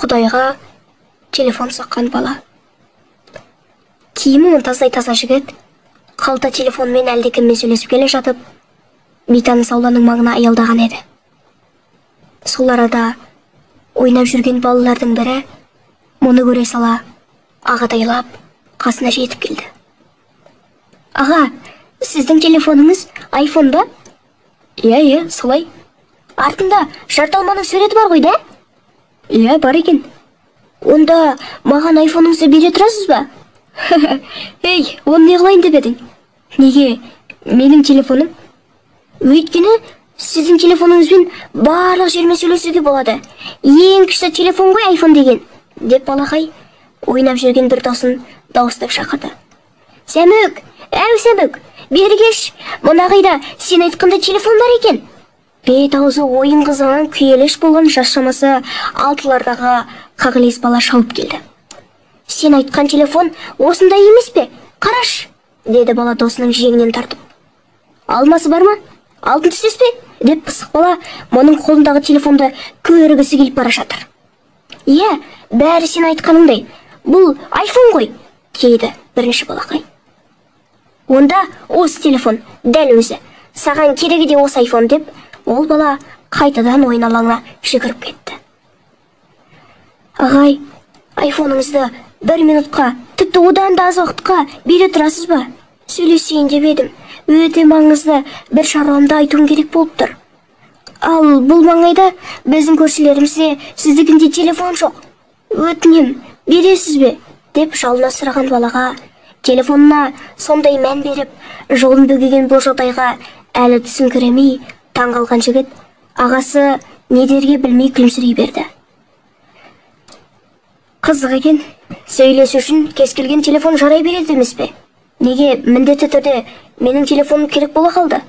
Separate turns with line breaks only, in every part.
Құдайға телефон соққан бала. Киімі мұнтаздай таза жігіт қалта телефонмен әлдекіммен сөйлесіп келе жатып, бейтаныс ауланың маңына аялдаған еді. Сол арада ойнап жүрген балалардың бірі мұны көре сала ағатайлап қасына жетіп келді. Аға, сіздің телефоныңыз айфон ба? Иә, иә, солай. Артында жарты алманың суреті бар ғой, да? Иә, бар екен. Онда маған айфоныңызды бере тұрасыз ба? Ей, оны не қылайын деп едің? Неге? Менің телефоным? Өйткені сіздің телефоныңызбен барлық жермен сөйлесуге болады. Ең күшті телефон ғой айфон деген, деп балақай ойнап жүрген бір досын дауыстап шақырды. Сәмүк, әу Сәмүк, бері келші, мына қайда сен айтқандай телефон бар екен. Бет аузы ойын қызығынан күйелеш болған жас шамасы 6-лардағы қағылез бала шауып келді. Сен айтқан телефон осындай емес пе? Қараш, деді бала досының жеңінен тартып. Алмасы бар ма? Алтын түстес пе? Деп пысық бала мұның қолындағы телефонды көргісі келіп бара жатыр. Иә, бәрі сен айтқаныңдай. Бұл айфон ғой, дейді бірінші балақай. Онда осы телефон, дәл өзі. Саған керегі де осы айфон, деп ол бала қайтадан ойын алаңына жүгіріп кетті. Ағай, айфоныңызды бір минутқа, тіпті одан да аз уақытқа бере тұрасыз ба? Сөйлесейін деп едім. Өте маңызды бір шаруамды айтуым керек болып тұр. Ал бұл маңайда біздің көршілерімізде сіздікіндей телефон жоқ. Өтінем, бересіз бе? Деп жалына сұраған балаға телефонына сондай мән беріп, жолын бөгеген бұл жағдайға әлі түсіңкіремей таң қалған жігіт ағасы не дерге білмей күлімсірей берді. Қызық екен, сөйлесу үшін кез келген телефон жарай береді емес пе? Неге міндетті түрде менің телефоным керек бола қалды?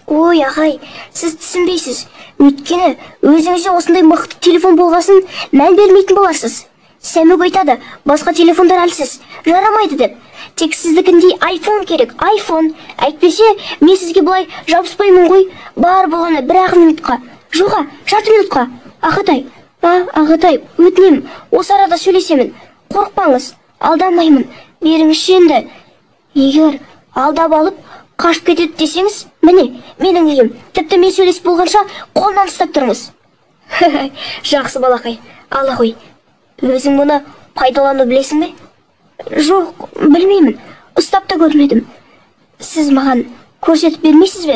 Ой, ағай, сіз түсінбейсіз. Өйткені өзіңізде осындай мықты телефон болғасын мән бермейтін боларсыз. Сәмүк айтады, басқа телефондар әлсіз, жарамайды деп. Тек сіздікіндей айфон керек, айфон. Әйтпесе, мен сізге былай жабыспаймын ғой. Бар болғаны бір-ақ минутқа. Жоға, жарты минутқа. Ағатай, ағатай, өтінемін, осы арада сөйлесемін. Қорықпаңыз, алдамаймын. Беріңізші енді. Егер алдап алып, қашып кетеді десеңіз, міне, менің үйім. Тіпті мен сөйлесіп болғанша қолынан ұстап тұрыңыз. Жақсы балақай, ала қой. Өзің мұны пайдалану білесің бе? Жоқ, білмеймін. Ұстап та көрмедім. Сіз маған көрсетіп бермейсіз бе?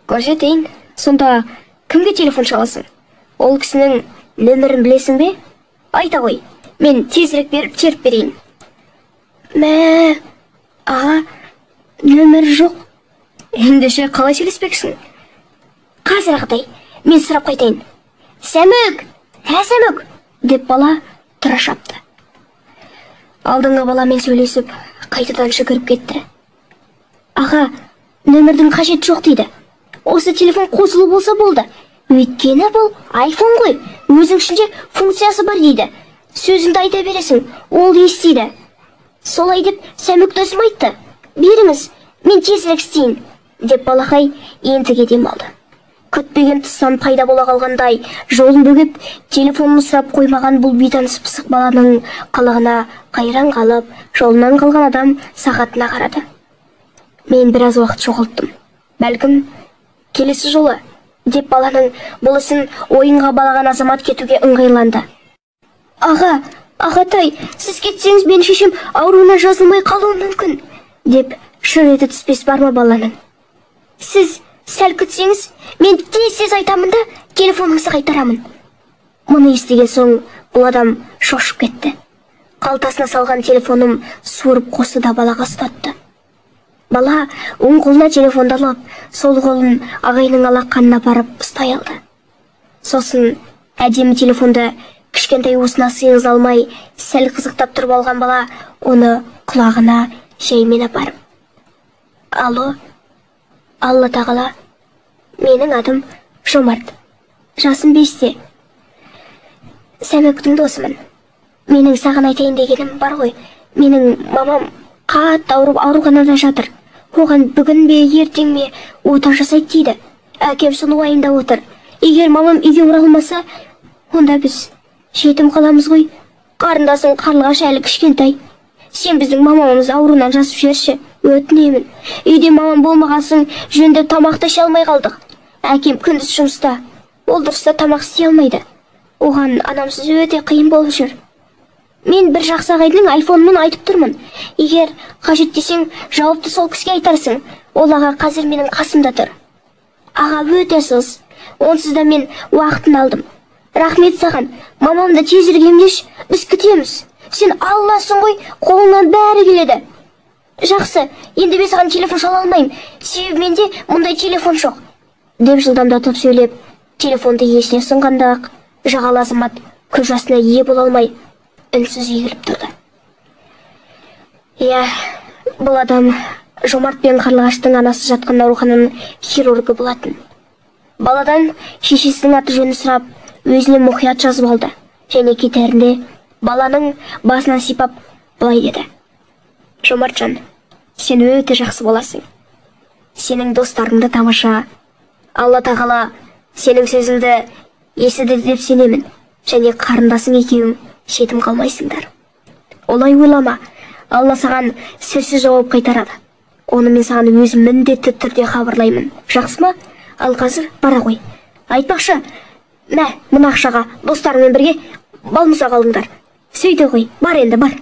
Көрсетейін. Сонда кімге телефон шаласың? Ол кісінің нөмірін білесің бе? Айта қой. Мен тезірек беріп теріп берейін. Мә, аға, нөмір жоқ. Ендеше қалай сөйлеспексің? Қазір ағатай, мен сұрап қайтайын. Сәмүк, ә Сәмүк, деп бала тұра шапты. Алдыңғы баламен сөйлесіп, қайтадан жүгіріп кетті. Аға, нөмірдің қажеті жоқ дейді. Осы телефон қосылу болса болды. Өйткені бұл айфон ғой, өзің ішінде функциясы бар дейді. Сөзіңді айта бересің, ол естиді. Солай деп Сәмүк досым айтты. Беріңіз, мен тезірек істейін, деп балақай ентіге дем алды. Күтпеген тұстан пайда бола қалғандай, жолын бөгеп, телефонын сұрап қоймаған бұл бейтаныс пысық баланың қылығына қайран қалып, жолынан қалған адам сағатына қарады. Мен біраз уақыт жоғалттым. Бәлкім, келесі жолы, деп баланың бұл ісін ойынға балаған азамат кетуге ыңғайланды. Аға, ағатай, сіз кетсеңіз мен шешем ауруына жазылмай қалуы мүмкін, деп шыр еті түспес бар ма баланың. Сіз сәл күтсеңіз, мен тез-тез айтамын да, телефоныңызды қайтарамын. Мұны естіген соң бұл адам шошып кетті. Қалтасына салған телефоным суырып қосты да балаға ұстатты. Бала оң қолына телефонды алып, сол қолын ағайының алақанына апарып ұстай алды. Сосын әдемі телефонды кішкентай уысына сыйғыза алмай, сәл қызықтап тұрып алған бала оны құлағына жаймен апарып. Алло, Алла тағала, менің атым Жомарт, жасым 5-те. Сәмүктің досымын. Менің саған айтайын дегенім бар ғой. Менің мамам қатты ауырып ауруханада жатыр. Оған бүгін бе, ертең бе ота жасайды дейді. Әкем соны уайымдап отыр. Егер мамам үйге оралмаса, онда біз Жетім қаламыз ғой. Қарындасың Қарлығаш әлі кішкентай. Сен біздің мамамыз ауруынан жазып жіберші, өтінемін. Үйде мамам болмағасын жөндеп тамақ та іше алмай қалдық. Әкем күндіз жұмыста, ол дұрыста тамақ істей алмайды. Оған анамсыз өте қиын болып жүр. Мен бір жақсы ағайдың айфонымен айтып тұрмын. Егер қажет десең, жауапты сол кісіге айтарсың. Ол аға қазір менің қасымда тұр. Аға өте сыз. Онсыз да мен уақытын алдым. Рахмет саған. Мамамды тезірек емдеші, біз күтеміз. Сен Алласың ғой, қолыңнан бәрі келеді. Жақсы, енді мен саған телефон шала алмаймын. Себебі менде мұндай телефон жоқ, деп жылдамдатып сөйлеп, телефонды иесіне ұсынғанда-ақ жағалы азамат көз жасына ие бола алмай үнсіз егіліп тұрды. Иә, бұл адам Жомарт пен Қарлығаштың анасы жатқан аурухананың хирургі болатын. Баладан шешесінің аты жөнін сұрап, өзіне мұқият жазып алды. Және кетерінде баланың басынан сипап былай деді: Жомартжан, сен өте жақсы баласың. Сенің достарың да тамаша. Алла тағала сенің сөзіңді естіді деп сенемін. Және қарындасың екеуің жетім қалмайсыңдар. Олай ойлама, Алла саған сөзсіз жауап қайтарады. Оны мен саған өзім міндетті түрде хабарлаймын. Жақсы ма? Ал қазір бара ғой. Айтпақшы, мә, мына ақшаға достарыңмен бірге балмұздақ алыңдар. Сөйте ғой, бар енді, бар,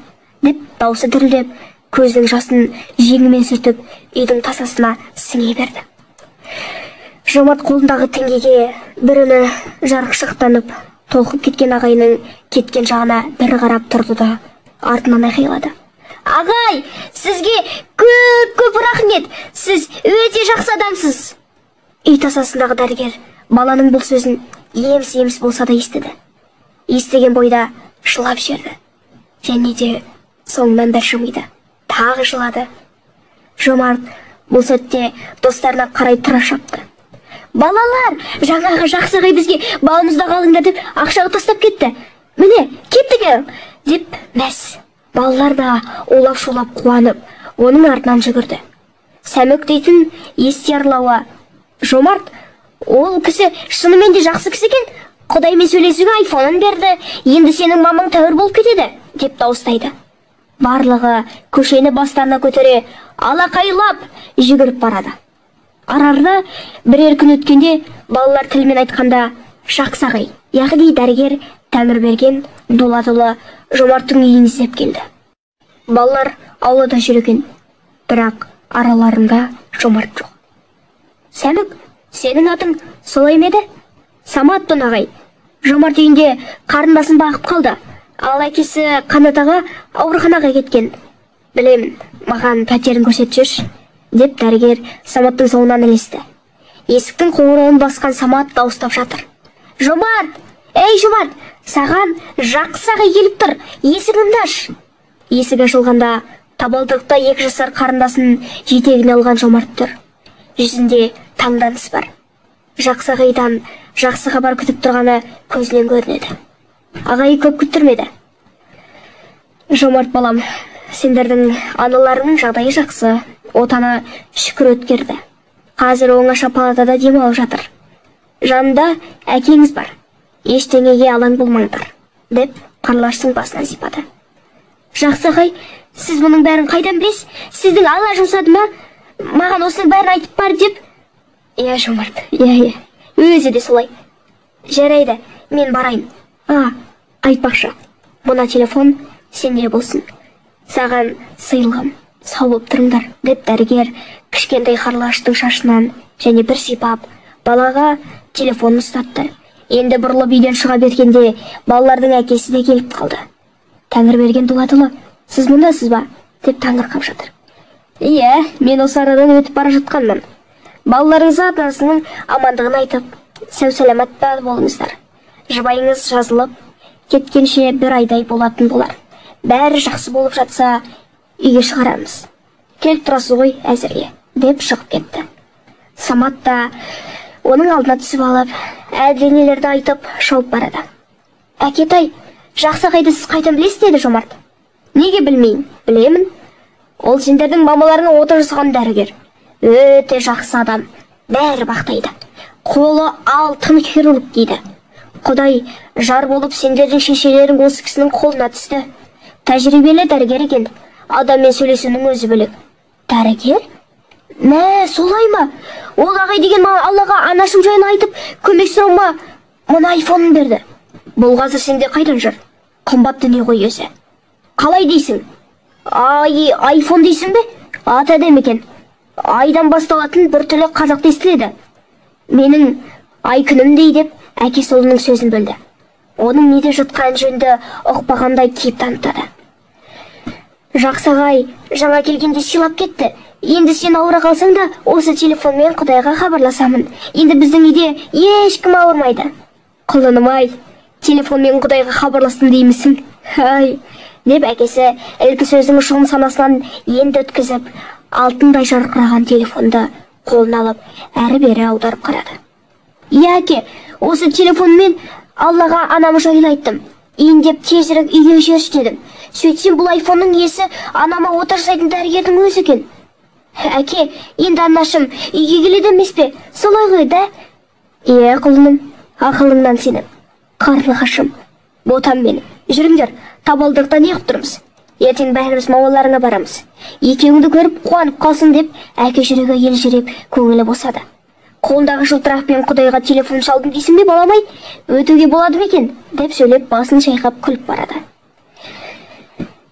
деп даусы дірілдеп, көзінің жасын жеңімен сүртіп, үйдің тасасына сіңе берді. Жомарт қолындағы теңгеге бір үні жарықшықтанып, толқып кеткен ағайының кеткен жағына бір қарап тұрды да артынан айқайлады: Ағай, сізге көп-көп рахмет, сіз өте жақсы адамсыз. Үй тасасындағы дәрігер баланың бұл сөзін еміс-еміс болса да естіді. Естіген бойда жылап жіберді. Және де соңынан бір жымиды. Тағы жылады. Жомарт бұл сәтте достарына қарай тұра шапты. Балалар, жаңағы жақсы ағай бізге балмұздақ алыңдар деп ақшаға тастап кетті. Міне, кеттік ел, деп мәс. Балалар да улап-шулап қуанып, оның артынан жүгірді. Сәмөк дейтін естиярлауы Жомарт, ол кісі шынымен де жақсы кісі екен. Құдаймен сөйлесуге айфонын берді. Енді сенің мамаң тәуір болып кетеді, деп дауыстайды. Барлығы көшені бастарына көтере алақайлап жүгіріп барады. Арарда бірер күн өткенде балалар тілмен айтқанда жақсы ағай, яғни дәрігер Тәңірберген Дулатұлы Жомарттың үйін іздеп келді. Балалар аулада жүр екен, бірақ араларында Жомарт жоқ. Сәмік, сенің атың солай ма еді? Саматпын ағай. Жомарт үйінде қарындасын бағып қалды. Ал әкесі Қанат аға ауруханаға кеткен. Білемін, маған пәтерін көрсетіп жіберші, деп дәрігер Саматтың соңынан ілесті. Есіктің қоңырауын басқан Самат дауыстап жатыр. Жомарт! Ей, Жомарт! Саған жақсы ағай келіп тұр, есігіңді аш! Есік ашылғанда табалдырықта 2 жасар қарындасын жетегіне алған Жомарт тұр. Жүзінде таңданыс бар. Жақсы ағайдан жақсы хабар күтіп тұрғаны көзінен көрінеді. Ағайы көп күттірмеді. Жомарт балам, сендердің аналарыңның жағдайы жақсы. Отаны шүкір өткерді. Қазір оңаша палатада демалып жатыр. Жанында әкеңіз бар. Ештеңеге алаң болмаңдар, деп Қарлығаштың басынан сипады. Жақсы ағай, сіз бұның бәрін қайдан білесіз? Сіздің Алла жұмсады ма? Маған осының бәрін айтып бар деп. Иә, Жомарт, иә, иә. Өзі де солай. Жарайды, мен барайын. А, айтпақшы, мына телефон сенде болсын. Саған сыйлығым, сау болып тұрыңдар, деп дәрігер кішкентай Қарлығаштың шашынан және бір сипап, балаға телефонын ұстатты. Енді бұрылып үйден шыға бергенде балалардың әкесі де келіп қалды. Тәңірберген Дулатұлы, сіз мұндасыз ба? Деп таңырқап жатыр. Иә, мен осы арадан өтіп бара жатқанмын. Балаларыңызға ата-анасының амандығын айтып, сау-саламат болыңыздар. Жұбайыңыз жазылып кеткенше бір айдай болатын болар. Бәрі жақсы болып жатса, үйге шығарамыз. Келіп тұрасыз ғой әзірге, деп шығып кетті. Самат та оның алдына түсіп алып, әлденелерді айтып шауып барады. Әкетай, жақсы ағайды сіз қайдан білесіз, деді Жомарт. Неге білмеймін? Білемін. Ол сендердің мамаларыңа ота жасаған дәрігер. Өте жақсы адам. Бәрі мақтайды. Қолы алтын хирург дейді. Құдай жар болып сендердің шешелерің осы кісінің қолына түсті. Тәжірибелі дәрігер екен, адаммен сөйлесуінің өзі бөлек. Дәрігер? Мә, солай ма? Ол ағай деген маған Аллаға анашым жайын айтып, көмек сұрауыма мына айфонын берді. Бұл қазір сенде қайдан жүр? Қымбат дүние ғой өзі. Қалай дейсің? Ай, айфон дейсің бе? Аты әдемі екен. Айдан басталатын бір түрлі қазақта естіледі. Менің айкүнімдей деп әкесі ұлының сөзін бөлді. Оның неде жатқан жөнді ұқпағандай кейіп танытады. Жақсы ағай, жаңа келгенде сыйлап кетті. Енді сен ауыра қалсаң да осы телефонмен Құдайға хабарласамын. Енді біздің үйде ешкім ауырмайды. Құлыным ай, телефонмен Құдайға хабарластым деймісің? Ай, деп әкесі ілкі сөздің ұшығын санасынан енді өткізіп, алтындай жарқыраған телефонды қолына алып, әрі-бері аударып қарады. Иә, әке, осы телефонмен Аллаға анам жайлы айттым. Ендеп тезірек үйге жіберші дедім. Сөйтсем бұл айфонның иесі анама ота жасайтын дәрігердің өзі екен. Әке, енді анашым үйге келеді емес пе? Солай ғой да? Иә, құлыным, ақылыңнан сенің. Қарлығашым, ботам менің. Жүріңдер, табалдырықта не қып тұрмыз? Ертең бәріміз мамаларыңа барамыз. Екеуіңді көріп қуанып қалсын деп, әке жүрегі елжіреп, көңілі босады. Қолындағы жылтырақпен Құдайға телефон шалдым дейсің бе, балам-ай? Өтуге болады ма екен? Деп сөйлеп, басын шайқап күліп барады.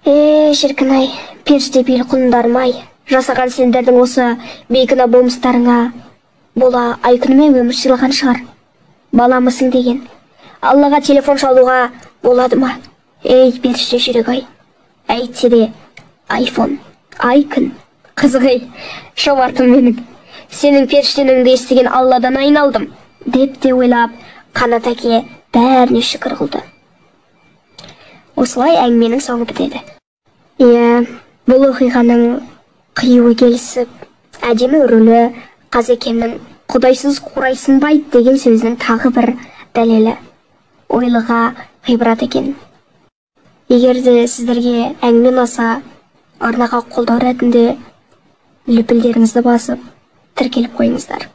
Шіркін-ай, періште пейіл құлындарым-ай, жасаған сендердің осы бейкүнә болмыстарыңа бола айкүніме өмір сыйлаған шығар. Баламысың деген. Аллаға телефон шалуға болады ма? Ей, періште жүрек-ай, әйтсе де айфон, айкүн, қызық ей, жомартым менің. Сенің періштеніңді естіген Алладан айналдым, деп те ойлап, Қанат әке бәріне шүкір қылды. Осылай әңгіменің соңы бітеді. Иә, бұл оқиғаның қиюы келісіп, әдемі рөлі Қазекемнің құдайсыз қурайсынбайды деген сөзінің тағы бір дәлелі. Ойлыға ғибрат екен. Егер де сіздерге әңгіме ұнаса, арнаға қолдау ретінде лүпілдеріңізді басып, тіркеліп қойыңыздар.